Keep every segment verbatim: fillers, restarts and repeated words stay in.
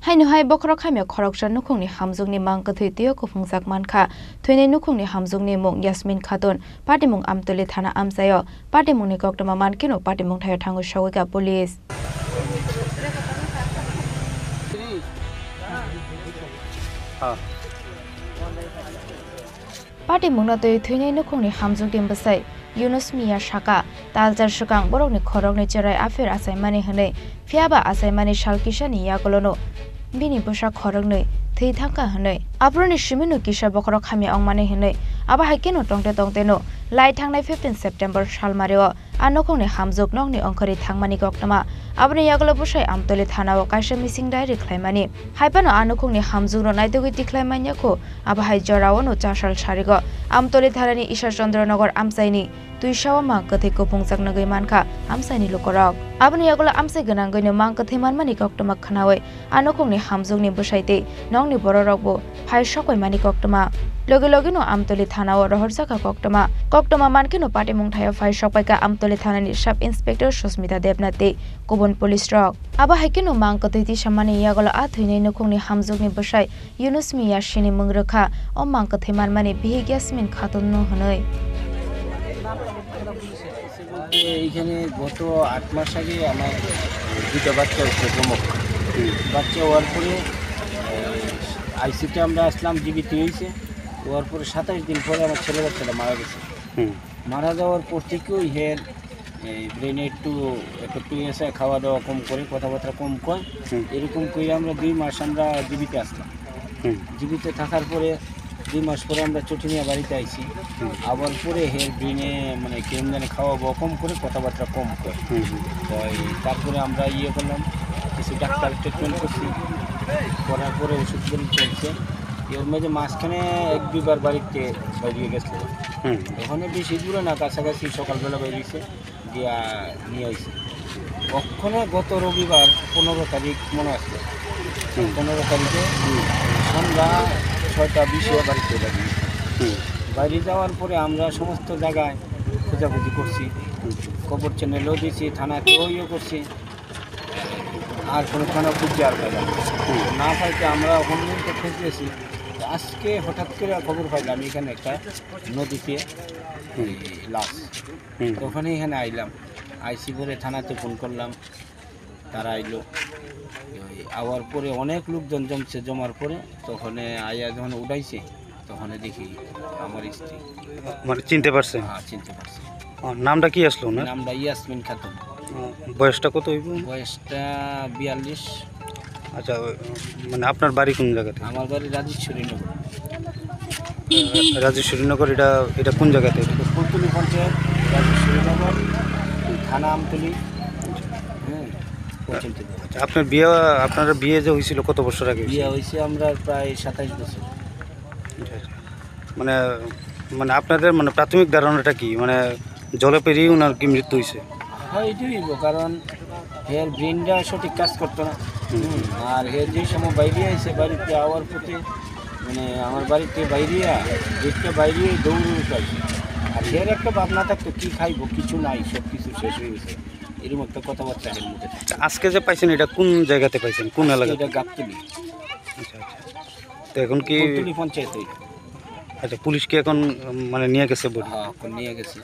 Haino hai bokhorok hamya khoroksa nukhungni hamjwkni mang kwthwi twiwi kuphungjak mankha. Thwinai nukhungni hamjwkni mung Yasmin Khatun, patimung Amtoli thana amchaio. Patimungni koktwma mankhe no patimung thaio thango sogwikha police. Patimungno twi thwinai nukhungni hamjwkni bwsai Yunus Miya saka, talchar swkang borokni khoroknwi cherai aphir achaimani hwnwi, phiyaba achaimani sal kisani yagulono bini bwsa khoroknwi thwi thangkha hwnwi. Aphuruni simino kisa bokhorok hamya wngmani hwnwi, abo hai kheno tongte tongteno lai thangnai fifteen September salmario a nukhungni hamjwk nokni ongkhorwi thangmani koktwma. Aboni yagulo bwsai Amtoli thanao kaisa missing diary khlaimani. Haiphano a nukhungni hamjwkno naitugwi tikhlai manya kho. Abo hai jorao no chasal sarigo Amtoli thanani Isha Chandra Nagar amchaini twisao mang kwthwi kuphungjak nugwi mankha amchaini lukurok. Aboni yagulo amchai gwnangwino mang kwthwi manmani koktwma khwnawi a nukhungni hamjwkni bwsai tei nokni bororokbo phai sokpaimani koktwma. Logi logino Amtoli thanao rohorjakha koktwma. Koktwma mankheno patimung thaio phai sokpaikha Amtoli thanani Sub Inspector Susmita Debnath tei kubun police rok. Abo hai kheno mang kwthwi tisamani yagulo a thwinai nukhungni hamjwkni bwsai Yunus Miya sini mung rwkha, o mang kwthwi manmani bihik Yasmin Khatun no hwnwi. বলতে এইখানে গত আট মাস আগে আমার দুটো বাচ্চা হচ্ছে, যমজ। বাচ্চা হওয়ার পরে আইসিতে আমরা আসলাম, জীবিত হয়েছে। হওয়ার পরে সাতাশ দিন পরে আমার ছেলে বাচ্চাটা মারা গেছে। মারা যাওয়ার পর থেকে ওই হের এই ব্রেনে একটু, একটু এসে খাওয়া দাওয়া কম করে, কথাবার্তা কম কয়। এরকম করে আমরা দুই মাস আমরা জীবিত আসলাম। জীবিত থাকার পরে দুই মাস পরে আমরা ছুটি নিয়ে বাড়িতে আইছি। আবার পরে হের ব্রেনে মানে কেমন জানি খাওয়া দাওয়া কম করে, কথাবার্তা কম কয়। তো এই তারপরে আমরা ইয়ে করলাম, কিছু ডাক্তার ট্রিটমেন্ট করছি। করার পরে ওষুধ চলছে। এর মধ্যে মাঝখানে এক দুইবার বাড়িতে বাইরে গেছে। ওখানে বেশি দূরে না, কাছাকাছি, সকালবেলা বাইরেছে, দিয়া নিয়ে আইছে। ওখানে গত রবিবার পনেরো তারিখ মনে আছে, পনেরো তারিখে সন্ধ্যা ছয়টা বিশে বাড়িতে বাইরে গেছে। বাইরে যাওয়ার পরে আমরা সমস্ত জায়গায় খোঁজাখুঁজি করছি, খবর চ্যানেলও দিছি, থানাতেও ইয়ে করছি। আর কোনো থানা খুঁজে আর পাইলাম না। না পাইতে আমরা অন্য তো খুঁজতেছি। আজকে হঠাৎ করে খবর পাইলাম এখানে একটা নদীতে লাশ। তো ওখানে এখানে আইলাম, আইসি পরে থানাতে ফোন করলাম, তারা আইলো। ওই আওয়ার পরে অনেক লোকজন জমছে, জমার পরে তখন আইয়া যখন উঠাইছে, তখন দেখি আমার স্ত্রী। মানে চিনতে পারছেন? হ্যাঁ, চিনতে পারছি। ও, নামটা কি আসলো ওনার? নামটা ইয়াসমিন খাতুন। ও, বয়সটা কত হইব? বয়সটা বিয়াল্লিশ। আচ্ছা, ওই, মানে আপনার বাড়ি কোন জায়গাতে? আমার বাড়ি রাজেশ্বরী নগর। রাজেশ্বরী নগর, এটা এটা কোন জায়গাতে? এটা ফুলতলি পঞ্চায়েত, রাজেশ্বরী নগর, থানা আমতলি। হ্যাঁ, পঞ্চায়েত। আচ্ছা, আপনার বিয়ে, আপনারা বিয়ে যে হয়েছিল কত বছর আগে? বিয়ে হয়েছে আমরা প্রায় সাতাইশ বছর। মানে মানে আপনাদের মানে প্রাথমিক ধারণাটা কি? মানে জলে পেরিয়ে ওনার কি মৃত্যু হয়েছে? হয় এটাই হইব, কারণ হের ব্রেনটা সঠিক কাজ করতো না। হুম। আর হে যে সময় বাইরে আইছে, বাড়িতে আওয়ার পথে মানে আমার বাড়িতে বাইরে, গেটটা বাইরে দৌড় উঠে আইছে। আর হের একটা ভাবনা থাকতো কি খাইবো, কিছু নাই, সব কিছু শেষ হয়ে গেছে, এরকম একটা কথাবার্তা হের মধ্যে থাকতো। আজকে যে পাইছেন, এটা কোন জায়গাতে পাইছেন, কোন এলাকা? এটা গাবতলি। আচ্ছা, আচ্ছা। তো এখন কি ফুলতলি পঞ্চায়েত? আচ্ছা, পুলিশ কি এখন উম, মানে নিয়ে গেছে বডি? হ্যাঁ, এখন নিয়ে গেছে।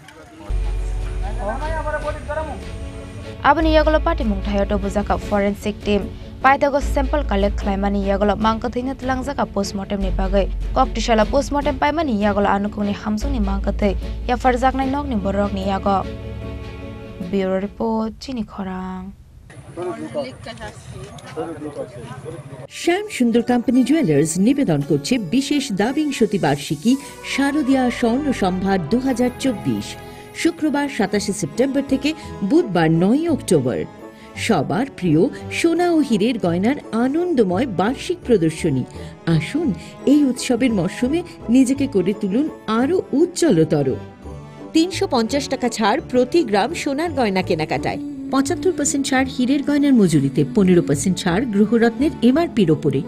Aboni yagulo patimung thaio to bujaka forensic team. Paithago sample collect khlaimani yagulo mangkwthwino tlangjaka postmortem ni bagwi. Kok tisala postmortem paimani yagulo anukungni hamjwkni mangkwthwi yapharjaknai nokni bororokni yago. Bureau report, Chini Khorang. শ্যাম সুন্দর company jewellers নিবেদন করছে বিশেষ দ্বাবিংশতি বার্ষিকী শারদীয়া স্বর্ণ সম্ভার দু হাজার চব্বিশ। শুক্রবার সাতাশে সেপ্টেম্বর থেকে বুধবার নয়ই অক্টোবর। সবার প্রিয় সোনা ও হীরের গয়নার আনন্দময় বার্ষিক প্রদর্শনী। আসুন, এই উৎসবের মরশুমে নিজেকে করে তুলুন আরও উজ্জ্বলতর। তিনশো পঞ্চাশ টাকা ছাড় প্রতি গ্রাম সোনার গয়না কেনাকাটায়। পঁচাত্তর পার্সেন্ট ছাড় হীরের গয়নার মজুরিতে, পনেরো পার্সেন্ট ছাড় গৃহরত্নের এমআরপির ওপরে।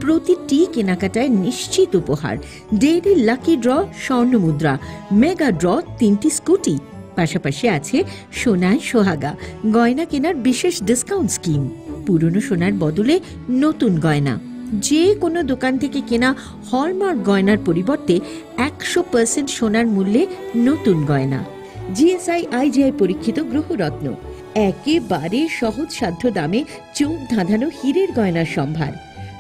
প্রতিটি কেনাকাটায় নিশ্চিত উপহার, ডেইলি লাকি ড্র, স্বর্ণ মুদ্রা, মেগা ড্র, তিনটি স্কুটি। পাশাপাশি আছে সোনায় সোহাগা গয়না কেনার বিশেষ ডিসকাউন্ট স্কিম। পুরনো সোনার বদলে নতুন গয়না। যে কোনো দোকান থেকে কেনা হলমার্ক গয়নার পরিবর্তে একশো পার্সেন্ট সোনার মূল্যে নতুন গয়না। জিএসআই আইজিআই পরীক্ষিত গ্রহরত্ন, একেবারে সহজসাধ্য দামে চোখ ধাঁধানো হীরের গয়নার সম্ভার।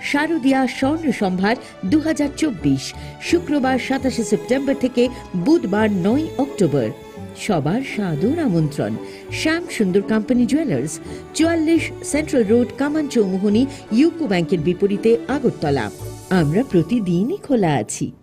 শারদিয়া স্বর্ণ সম্ভার দু হাজার চব্বিশ, শুক্রবার সাতাশে সেপ্টেম্বর থেকে বুধবার নয় অক্টোবর। সবার সাদর আমন্ত্রণ। শ্যাম সুন্দর কোম্পানি জুয়েলার্স, চুয়াল্লিশ সেন্ট্রাল রোড, কামান চৌমুহনী, ইউকো ব্যাংকের বিপরীতে, আগরতলা। আমরা প্রতিদিনই খোলা আছি।